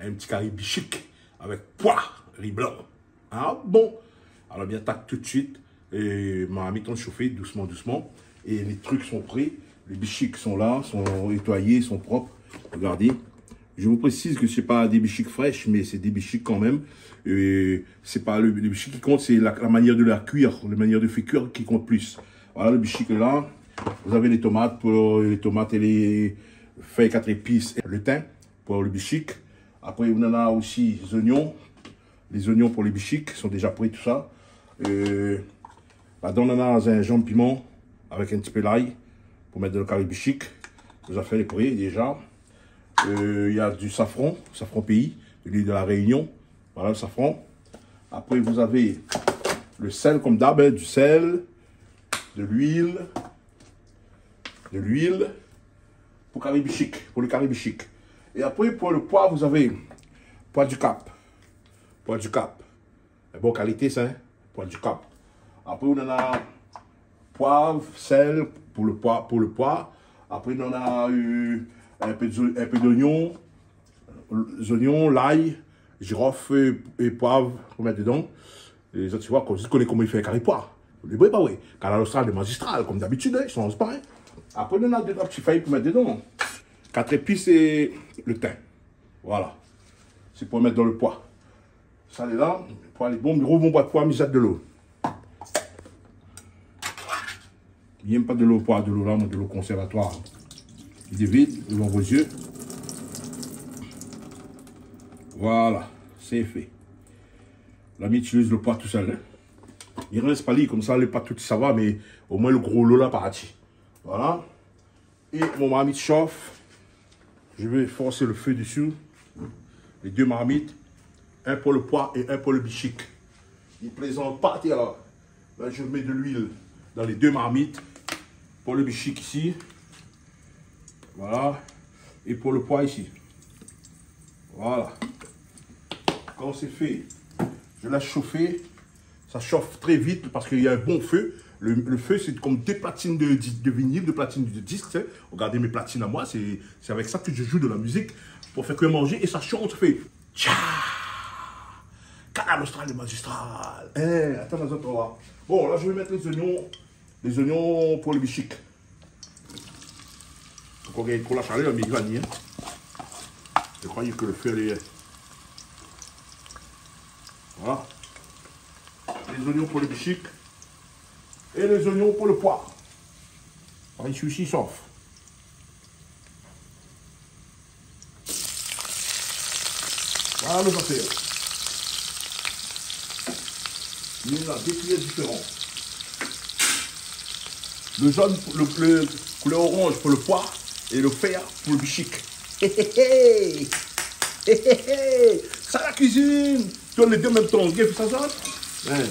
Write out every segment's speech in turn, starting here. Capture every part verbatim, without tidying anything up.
in ti kari bishik avèk poi, ri blan. Ah bon ? Alor, mi atak tout suit. É marmit lé shofé dousman, dousman. É lé trik lé pré. Lé bishik lé la, lé nétoiyé, lé prop. Regardez. Je vous précise que c'est pas des bichiques fraîches, mais c'est des bichiques quand même. Euh, c'est pas le, le bichique qui compte, c'est la, la manière de la cuire, la manière de faire cuire qui compte plus. Voilà le bichique là. Vous avez les tomates pour les tomates et les feuilles quatre épices, le thym pour le bichique. Après, on en a aussi les oignons. Les oignons pour les bichiques sont déjà prêts, tout ça. Euh, ladan, on a zinzanm, piman, avec un petit peu l'ail pour mettre dans le kari bishik. Vous avez fait les prêts déjà. Euh, il y a du safran, safran pays, de l'île de la Réunion. Voilà le safran. Après, vous avez le sel, comme d'hab, hein, du sel, de l'huile, de l'huile pour kari bishik, pour le kari bishik. Et après, pour le pois, vous avez pois du Cap. Pois du Cap. Bon kalité sa, hein, pois du Cap. Après, on en a poivre, sel pour le pois, pour le pois. Après, on en a, euh, un peu de, un peu d'oignon, les oignons, l'ail, girofle et, et poivre pour mettre dedans. É zot i voi, zot i koné koman i fé kari poi. Lé vré, pa vré. Kanal Austral, lé mazistral, comme d'habitude, hein, i sanz pa, hein. Après, on en a deux, trois petites feuilles pour mettre dedans. Quatre épices et le thym. Voilà. C'est pour mettre dans le pois. Sa lé la, pois lé bon, mi rov mon boi pois, mi zèt de lo. Mi yèm pa de lo poi, de lo la, moin, de lo konsèrvatoir. Mi vid devan vos yeux. Voilà, c'est fait. La, mi itiliz lo poi tousèl, hein. Mi rès pa li, konmsa lé pa tout i sava, mé omoin lo gro lo la parti. Voilà. Et mon marmite chauffe. Je vais forcer le feu dessus. Les deux marmites. Un pour le pois et un pour le bichique. Il plaisante pas, t'es là. Là, je mets de l'huile dans les deux marmites. Pour le bichique ici. Voilà. Et pour le pois ici. Voilà. Quand c'est fait, je laisse chauffer. Ça chauffe très vite parce qu'il y a un bon feu. Le, le feu, c'est comme deux platines de, de, de vinyle, deux platines de disque, tu sais. Regardez mes platines à moi, c'est, c'est avec ça que je joue de la musique pour faire cuire manger et ça chante, ça fait tcha. Kanal Austral, lé mazistral. Eh, attends, attends, attends. Bon, là, je vais mettre les oignons, les oignons pour le bichique. Ankor gingn tro la shalèr, mé li va ni, hein. Je croyais que le feu allait... Voilà. Les oignons pour le bichique et les oignons pour le pois. Par ici aussi, sauf. Voilà nos affaires. Il y en a deux couleurs différentes. Le jaune, le, le couleur orange pour le pois et le vert pour le bichique. Hé, hé, hé. Hé, hé, hé. Sa la kuizine. Tourn lé dé an mèm tan. Gèt sa, sa. Ouais.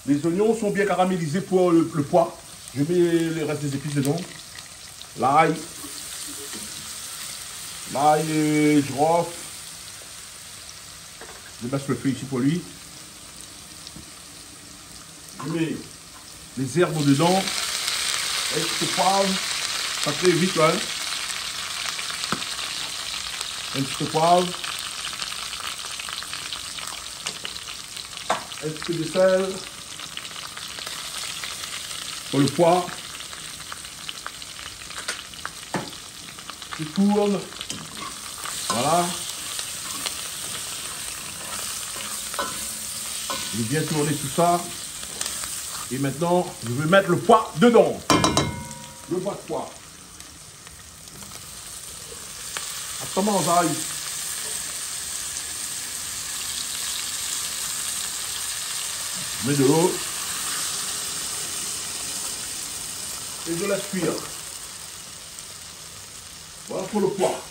Les oignons sont bien caramélisés pour le, le pois. Je mets le reste des épices dedans. L'ail. L'ail et girofle. Je baisse le feu ici pour lui. Je mets les herbes dedans. Un petit peu de poivre. Ça fait vite, là, hein. Un petit peu de poivre. Un petit peu de sel. Pour le pois. Je tourne. Voilà. Je vais bien tourner tout ça. Et maintenant, je vais mettre le pois dedans. Le pois de pois. Atann, manzay. Mèt de lo. É de la kuir. Voilà pour le pois.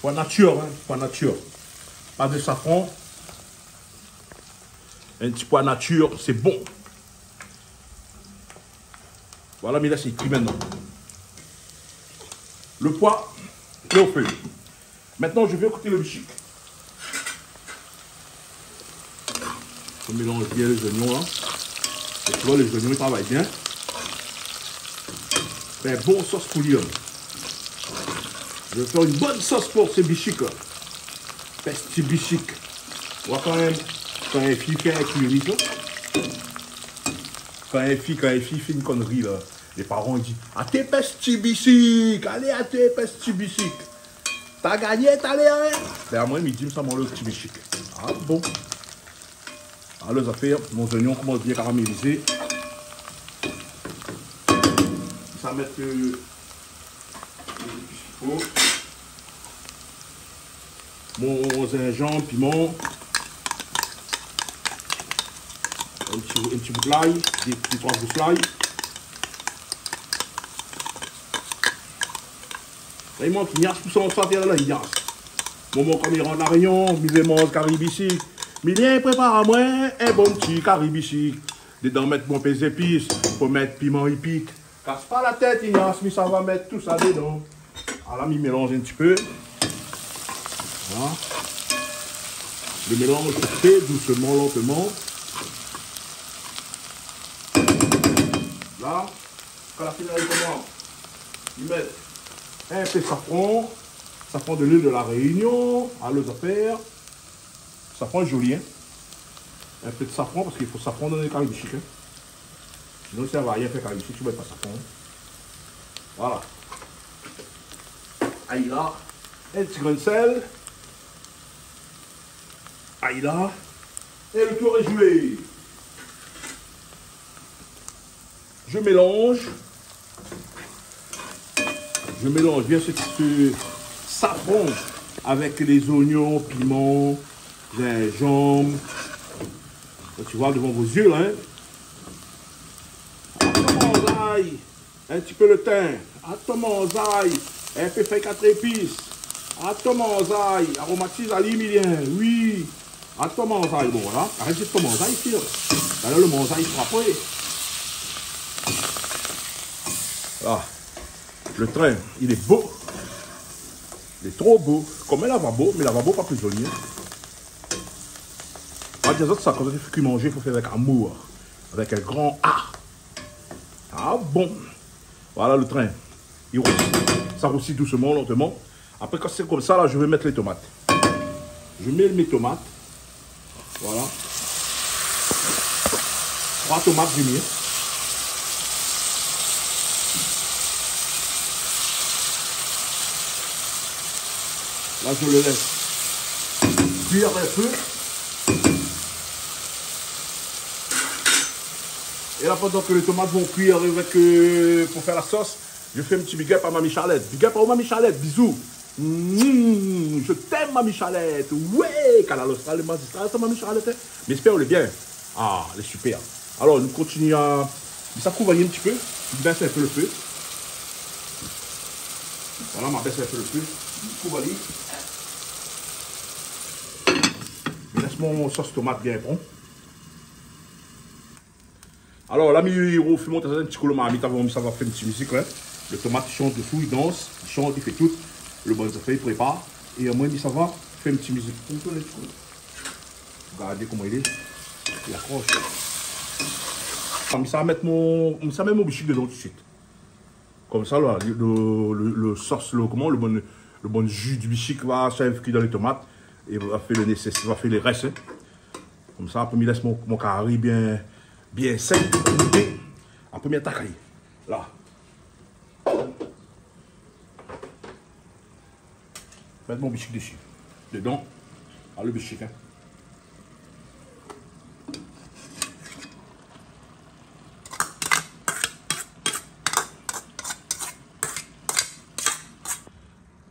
Pois natir, hein, pois natir. Pas de safran. Un petit pois natir, c'est bon. Voilà, mi lès kui maintenant. Le pois est au feu. Maintenant, je vais côté le bichique. Je mélange bien les oignons, hein. Et tu vois, les oignons, ils travaillent bien. Fé in bon sos pou li, la. Je vais faire une bonne sauce pour ce bichik la. Pès ti bichik. Ou oi kan mèm, kan in fi fé in kiri, la. Kan in fi, kan in fi fé in konri, la. Lé paran i di : « Até pès ti bichik, alé, até pès ti bichik. » Ta gagné talèr, in ? Bin, amoin, mi di, sa manz lo ti bichik. Ah bon. Alor, zafèr, mon zoignon i komans bien karamélizé. Sa mèt, euh, mon zinzanm, piman. In ti, in ti bout lay, dé, dé, troi gous lay. La, i mank, i gnasé pou sa, sa, la, i gnasé. Momon, kan mi rant La Rényon, mi vé manz kari bichik. Mi di : « Prépar amoin in bon ti kari bichik. » Dedan, mèt bonpé zépis, fo mèt piman, i pik. Kas pa la tèt, i gnasé, mi sava mèt tousa dedan. Ala, mi mélanz in ti pé. Voilà. Le mélange se fait doucement, lentement. La, kan la fini, koman, i mèt in pé safran, safran de l'île de La Réunion, alé zafèr. Safran lé zoli, in. In pé de safran, parske i fo safran dan lé kari bichik, in. Sinon, sa i sèrv arien fé kari bichik si ou mèt pa safran. Voilà. Ayi la, in ti grin sèl. Ayi la. É le tour est joué. Je mélange. Je mélange bien ce, ce safran avec les oignons, piments, gingembre. Là, tu vois devant vos yeux, là, hein. Atann manzay, in ti pé le tin. Atann manzay, in pé fèy kat épis. Atann manzay, aromatiz ali, mi lien, oui. Atann manzay, bon, voilà. Arèt di atann manzay, fi, la. Alor, le manzay, i sra apré. Ah, le trin, il est beau. Il est trop beau. Konm in lavabo, mé lavabo pa pli zoli, in. Moin la di azot sa, kan zot i fé kui manzé, fo fé avèk amour. Avèk in gran A. Ah bon. Voilà le trin. I rousi. Sa rousi dousman, lenteman. Apré, kan sé konmsa, la, je vais mettre les tomates. Je mets mes tomates. Voilà. Troi tomat, mi mèt. Là, je le laisse cuire un peu. Et là, pendant que les tomates vont cuire avec, euh, pour faire la sauce, je fais un petit big up à Mamie Charlette. Big up à Mamie Charlette, bisous. Mouah, je t'aime, Mamie Charlette. Ouais, Kanal Austral, lé mazistral sa, Mamie Charlette, in. Mi éspèr ou lé bien. Ah, lé super. Alor, nou kontinié a, mi sa kouv ali in ti pé. Mi bès in pé le fé. Voilà, ma bès in pé le fé. Mi kouv ali. Mi lès mon sos tomat bien bon. Alor, la, mi rofi mont in ti kou lo marmit avan, mi sava fé in ti mizik, in. Le tomat i shant desou, i dans, i shant, i fé tout. Le bann zafèr i prépar. É amoin, mi sava fé in ti mizik. Gardé koman i lé. I akros. Mi sa mèt mon, mi sa mèt mon bichik dedan tout suit. Konmsa, la, le, le, le sos, le, koman, le bon, le bon ji di bichik va sèrv kui dan lé tomat. É va fé le nésésèr, va fé le rès, in. Konmsa, apré, mi lès mon, mon kari bien, bien sèk, gout. Apré, mi atak ali. La. Mèt mon bichik desi. Dedan. Ah, le bichik, in.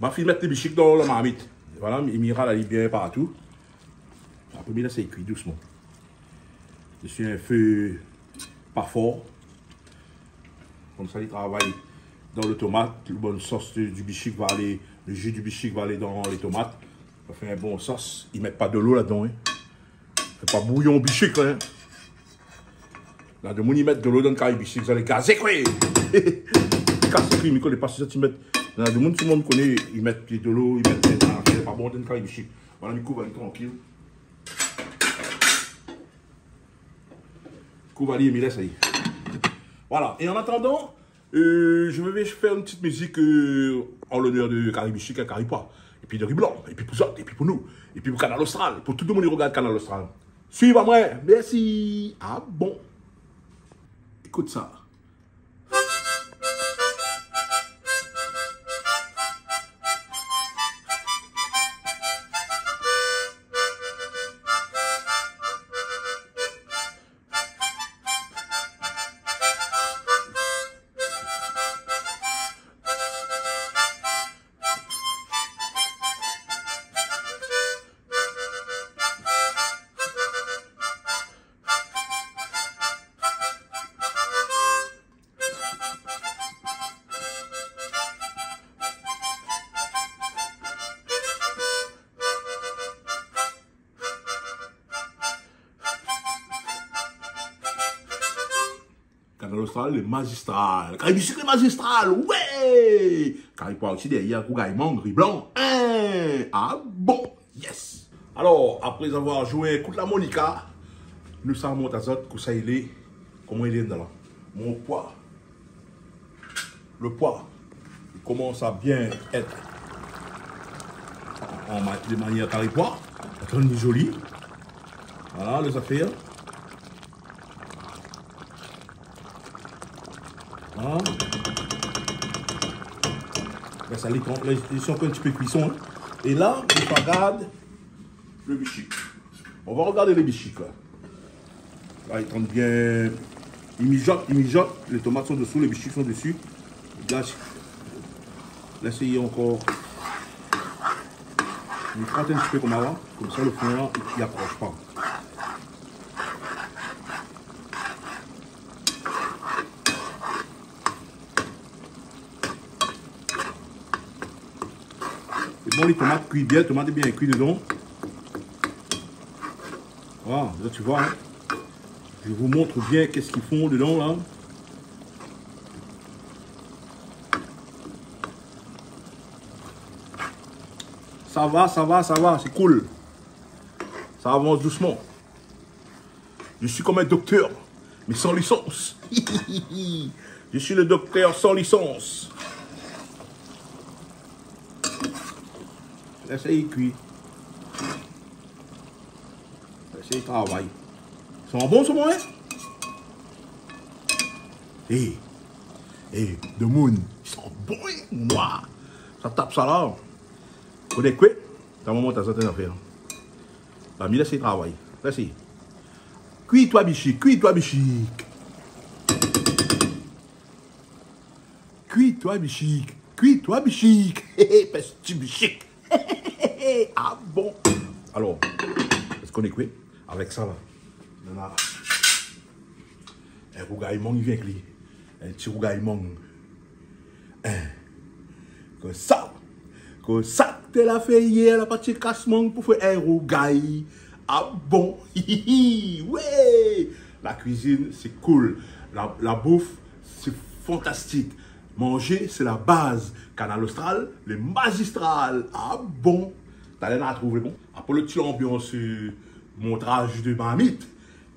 Ma fine mèt le bichik dan la marmit. Voilà, mi, mi ral ali bien partou. Apré, mi lès ali kui dousman. Desi in fé pa for. Konmsa, li travay dan le tomat, le bon sos di, di bichik va alé, le ji di bichik va alé dan lé tomat. Sa fé in bon sos. I mèt pa dolo ladan, in. Fé pa bouyon bichik, in. Na demoun i mèt dolo dan kari bichik, sa lé gazé, koué. Kas krim, mi koné pa si sa ti mèt. Na demoun, tout le monde koné, i mèt dolo, i mèt, sa lé pa bon dan kari bichik. Voilà, mi kouv ali trankil. Kouv ali, mi lès ali. Voilà. É an atandan, Euh, je vais faire une petite musique, euh, en l'honneur de Kari Bichik é Kari Poi. Épi de Riblan, épi pou zot, épi pou nou, épi pou Kanal Austral, pou tout le monde i regard Kanal Austral. Suiv amoin, mèrsi. Ah bon. Écoute ça. Kanal Austral, le magistral. Kari Bichik, le magistral, ouais. Kari Poi osi dèrièr, rougay mang, ri blan. Hein. Ah bon. Yes. Alors, après avoir joué un coup de l'harmonica, nou sa mont azot kosa i lé, koman i lé dan la. Mon poi. Le poi, il commence à bien être en ma-, de manière Kari Poi. Atann, li lé zoli. Voilà, lé zafèr. Voilà. Ben, sa lé, lé, lé ankor in ti pé kuison, hein. É la, nou va regard le bichik. On va regarder le bichik, la. La, li tann bien. Li mijot, li mijot. Les tomates sont dessous, les bichiks sont dessus. Gaz. Lès ankor. Li froit in ti pé konmsa, la. Konmsa, le fon, la, li akros pa. É bon, lé tomat i kui bien, tomat lé bien kui dedan. Voilà, la, tu vois, hein. Je vous montre bien qu'est-ce qu'ils font dedans, là. Ça va, ça va, ça va, c'est cool. Ça avance doucement. Je suis comme un docteur, mais sans licence. Je suis le docteur sans licence. Lès ali kui. Lès ali travay. I san bon, sa, moin, hein? Eh, eh, demoun, i san bon, hein, moin. Sa tap sa la. Koné koué? Sa moman, ta sa, ta zafèr. Ba, mi lès ali travay. Lès ali. Kui toi, bichik, kui toi, bichik. Kui toi, bichik, kui toi, bichik. Hé, hé, pès ti bichik. Ah bon. Alors, èske ou koné koué? Avèk sa, la, nou na in rougay mang, i vien èk li. In ti rougay mang. Hein. Kosa, kosa té la fé yèr, la parti kas mang pou fé in rougay? Ah bon? Hi, hi, hi, ouais. La cuisine, c'est cool. La, la bouffe, c'est fantastique. Manger, c'est la base. Kanal Austral, le magistral. Ah bon? Talèr nou va trouv le bon. Apré le ti anbians, euh, montraz de marmit,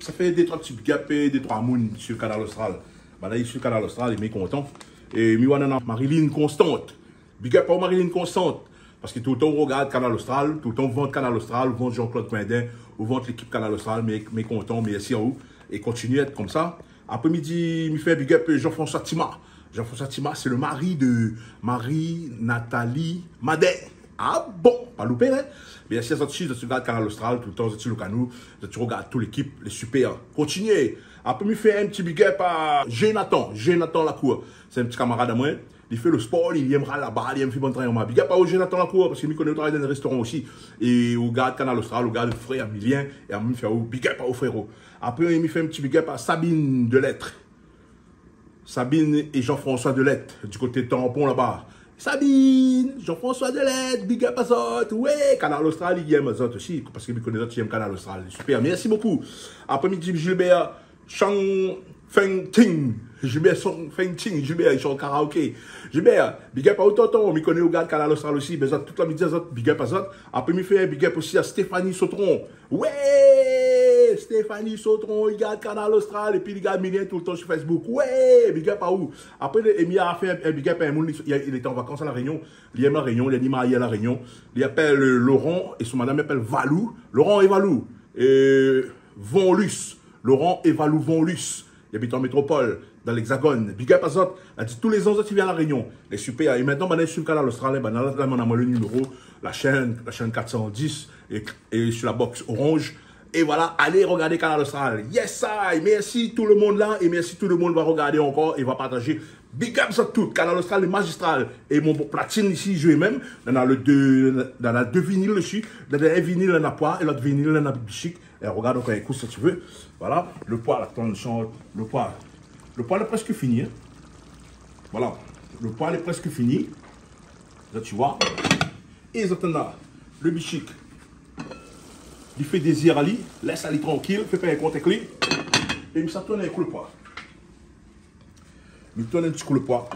sa fé dé troi ti big up, dé troi moun sur Kanal Austral. Banna sur Kanal Austral, mi lé kontan. É mi oi nana Marilyn Constant. Big up à Marilyn Constant. Parske toultan ou regard Kanal Austral, toultan ou vant Kanal Austral, ou vant Jean-Claude Coindin, ou vant lékip Kanal Austral, mi lé, mi lé kontan, mèrsi azot. É kontinié èt konmsa. Apré mi di, mi fé in big up Jean-François Tima. Jean-François Tima, sé le mari de Marie-Nathalie Madin. Ah bon, pa loupé, hein? Mèrsi azot osi, zot i regard Kanal Austral toultan, zot i lé kanou, zot i regard tout lékip, lé super. Kontinié. Apré mi fé in ti big up à Jonathan, Jonathan Lacour. Sé in ti kamarad amoin. Li fé le spor, li, li èm ral la bal, li èm fé bann travay an man. Big up à Jonathan Lacour, parske mi koné ou travay dan in restoran osi. É ou regard Kanal Austral, ou regard frèr Milien, é mi fé ou big up à ou, fréro. Apré, mi fé in ti big up à Sabine Delettre. Sabine et Jean-François Delettre, du côté de Tampon là-bas. Sabine, Jean-François Delettre, big up azot. Ouais, Kanal Austral, i èm azot osi, parske mi koné zot i èm Kanal Austral. Super, merci beaucoup. Apré mi di Gilbert Chang Feng Ting. Gilbert Chang Feng Ting. Gilbert, li shant karaoké. Gilbert, big up à ou, tonton. Mi koné ou regard Kanal Austral osi. Bin, zot, tout la mi di azot, big up azot. Apré mi fé big up osi à Stéphanie Sautron. Ouais! Stéphanie Sautron, li gard Kanal Austral, épi li gard Milien toultan si Facebook. Wé, big up aou. Apré, Emi la fé in, in big up a in moun, li, li, li lété an vakans a La Rényon. Li èm La Rényon, li la di marié a La Rényon. Li apèl, euh, Laurent, é son madam i apèl Valou. Laurent é Valou. Euh, Vonlus. Laurent é Valou Vonlus. Li abit an métropol, dan l'Hexagone. Big up azot. La di tou lé zan zot i vien a La Rényon. Lé super. É mintnan, banna i suiv Kanal Austral, banna la, la, banna la, moin, le numéro, la chaîne, la chaîne quatre cent dix, é, é sur la box Orange. É voilà, alé rogardé Kanal Austral. Yes I. Mèrsi tout le moun la, é mèrsi tout le moun va rogardé ankor é va partazé. Big up zot tout, Kanal Austral lé mazistral. É mon platine isi, i zoué mèm. Nana le dé, nana dé vinil desi. Nana in vinil, nana poi, é lot vinil, nana bichik. É rogard ankor in kou si ti vé. Voilà, le poi, atann, le poi, le poi lé prèsk fini, in. Voilà, le poi lé prèsk fini. La, ti voi. É zot antann la, le bichik, li fé dézir ali, lès ali trankil, fé pa in kont èk li. É mi sa tourn in kou le poi. Mi tourn in ti kou le poi.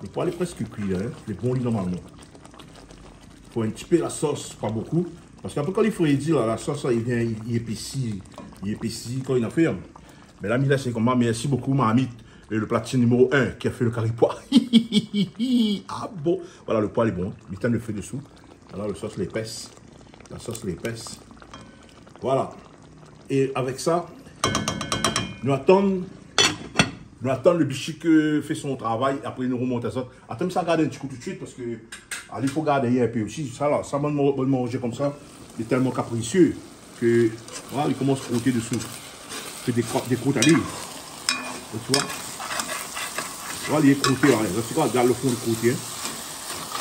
Le poi lé prèsk kui, in. Lé bon, li, normalman. Fo in ti pé la sos, pa bokou. Parske apré, kan li frédi la, la sos la, li vien, li, li épési, li épési kan li na fé, in. Mé la, mi lès konmsa, mèrsi bokou, marmit, é le platine numéro un ki la fé le kari poi. Ah bon. Voilà, le poi lé bon. Mi tinn le fé desou. Voilà, le sos lé épès. La sos lé épès. Voilà. É avèk sa, nou atann, nou atann le bichik, euh, fé son travay, apré nou romont azot. Atann, mi sa gard in ti kou toutsuit, parske, ah, i fo gardé in pé osi. Sa la, sa, bann man-, bann manzé konmsa, li lé tèlman kaprisié ke, voilà, li komans kroté desou. Fé dé kro-, dé krout ali. Ou ti voi ? Voilà, li lé kroté, in. Ou ti voi, gard le fon, li lé kroté, in.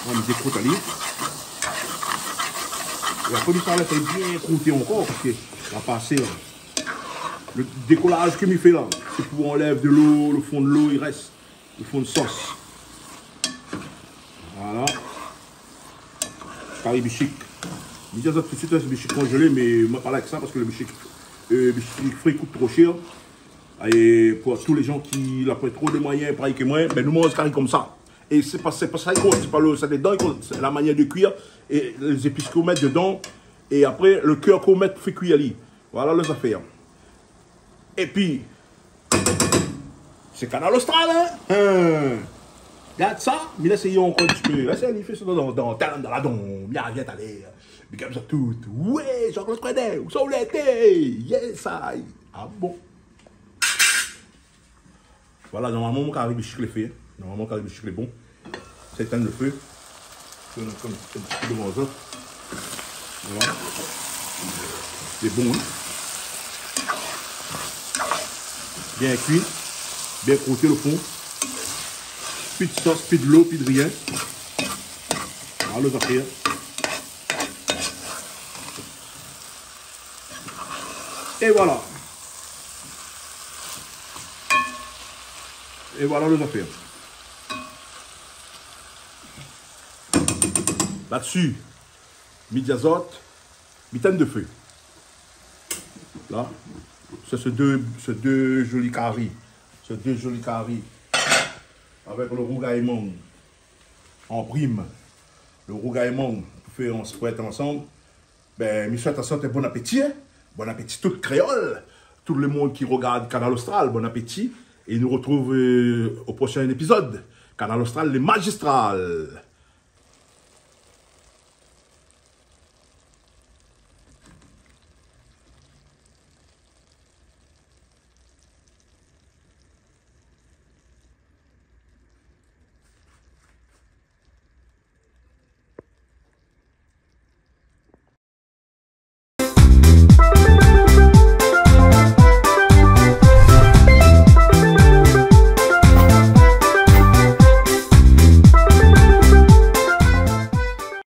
Voilà, mi dékrout ali. É apré, mi sa lès bien kroté ankor, parske la pasé, la. Le dékolaz ke mi fé la, sé pou anlèv de lo, le fon de lo, i rès. Le fon de sos. Voilà. Kari bichik. Mi di azot toutsuit, sé bichik konzélé, mé moin pa la èk sa, parske le bichik, euh, bichik fré i kout tro shèr. É pou tout lé zan ki la poin tro de moiyin, parèy ke moin, bin, nou manz kari konmsa. É sé pa, sé pa sa i kont, sé pa le, sa dedan i kont, sé la manièr de kuir, é lé zépis ke ou mèt dedan, é apré, le kèr ke ou mèt pou fé kui ali. Voilà lé zafèr. Épi, sé Kanal Austral, in ? In. Gard sa, mi lès ankor in ti pé. La, sé li fé sa dan, dan, dan, dan la don. Mi arvien talèr. Big up zot tout. Wé, Jean-Claude Fredin, ousa ou lété ? Yes I. Ah bon. Voilà, normalman, mon kari bichik lé fé. Normalman, mon kari bichik lé bon. Sa, étinn le fé. Fé in, in, in ti pé dovan sa. Voilà. Lé bon, in. Bien kui. Bien kroté le fon. Pi de sos, pi de lo, pi de rien. Voilà lé zafèr. É voilà. É voilà lé zafèr. La dsi, mi di azot, mi tinn de fé. La, sé, sé dé, sé dé zoli kari. Sé dé zoli kari. Avèk le rougay mang an prim. Le rougay mang pou fé in spread ansanm. Bin, mi souèt azot bon apéti, in. Bon apéti tout kréol, tout le moun ki rogard Kanal Austral, bon apéti. É nou rotrouv, euh, o proshin épizod. Kanal Austral, lé mazistral.